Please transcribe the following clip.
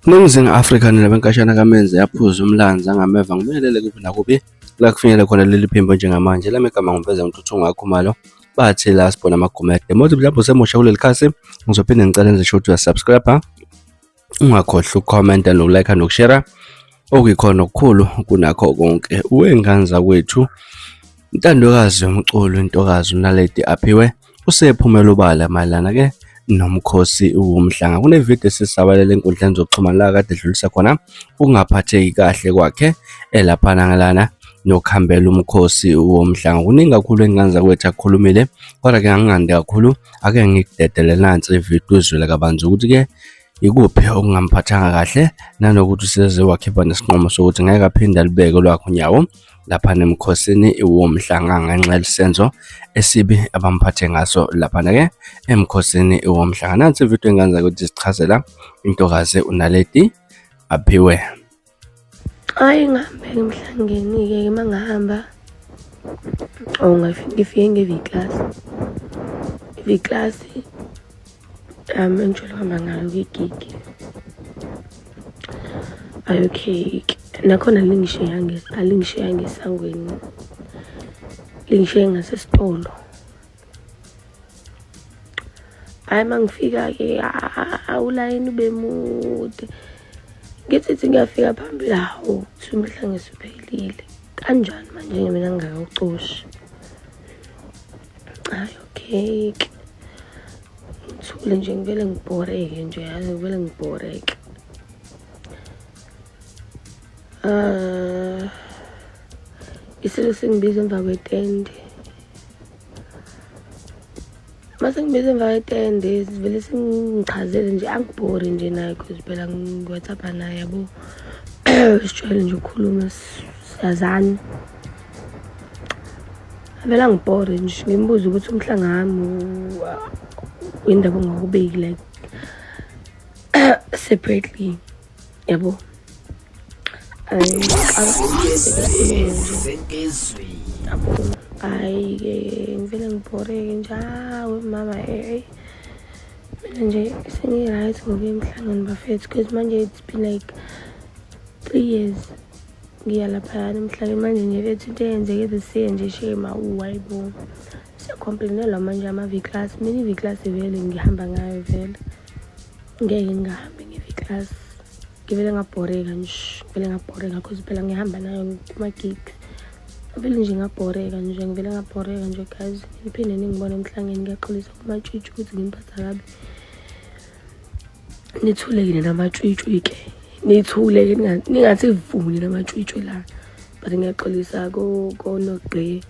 Ningizimu Afrika nina benkashana kaMenzi yaphuza umlanzi angameva ngibingelele kuphi nakuphi la kufinyele khona leli phimbo njengamanje lami igama ngumveza ngithuthu Khumalo bathi la sibona amagumede mothi mhlawumbe usemusha kuleli khasi ngizophinde ngicela enze sure ukuthi uyasubscribe ungakhohlwa ukukhomenta nokulike nokushare okuyikhona okukhulu kunakho konke wengane zakwethu intandokazi yomculo intokazi uNaledi Aphiwe usephumela obala mayelana-ke nomkhosi womhlanga. Kunevidiyo esisabalele enkundleni zokuxhumana la kade edlulisa khona ukungaphatheki kahle kwakhe elaphana ngalana nokuhambela umkhosi womhlanga. Kuningi kakhulu engane zakwethu akukhulumile, kodwa-ke angingandi kakhulu, ake ngikudedele nansi ividiyo uzwele kabanzi ukuthi-ke ikuphi okungamphathanga kahle nanokuthi useze wakhipha nesinqumo sokuthi ngeke aphinde alubeke olwakhe unyawo laphana emkhosini womhlanga ngenxa yelisenzo esibi abamphathe ngaso laphana-ke emkhosini womhlanga. Nansi ividiyo engenza ukuthi sichazela intokazi uNaledi Aphiwe. Hayi ngihambe emhlangeni-ke uma ngihamba oh ngifike nge-V class. I-V class engijwayele ukuhamba ngayo kwigigi. Ayi okay nakhona alingishiyanga esangweni lingishiye ngasesitolo. Hhayi uma ngifika-ke ulayini ube mude. Ngithi thi ngiyafika phambili hawu kuthiwa umhlanga usuphelile. Kanjani manje mina ngingakawucoshi? Hhayi okay. Ngithule nje ngivele ngibhoreke nje yazi ngivele ngibhoreke. Ah isilo singibiza emva kwetende. Mase ngibiza emva kwetende sivele singichazele nje angibhori nje naye cause phela ngi-WhatsApp naye yabo. Sijwayele nje ukukhuluma siyazana. Avele angibhore nje ngimbuze ukuthi umhlanga wami indaba ongawubeki like separately yabo. Yabo hhayi-ke ngivele ngibhoreke nje hawu mama eh mina nje sengi-right ngokuya emhlangeni bafethu because manje it's been like 3 years ngiya laphayana emhlangeni manje nje bethu into eyenzeke this year nje shame awu hayibo siyacomplainelwa manje ama-V class. Mina i-V class vele ngihamba ngayo vele ngeke ngingahambi nge-V class. Ngivele ngabhoreka nje ngivele ngabhoreka cause phela ngihamba nayo kuma-gigs vele nje ngabhoreka nje ngivele ngabhoreka nje guys. Ngiphinde ningibone emhlangeni ngiyaxolisa kumatshitshi ukuthi nginiphatha kabi. Nithule-ke namatshitshi-ke nithule-ke ningathi vuni namatshitshi la but ngiyaxolisa konogqe.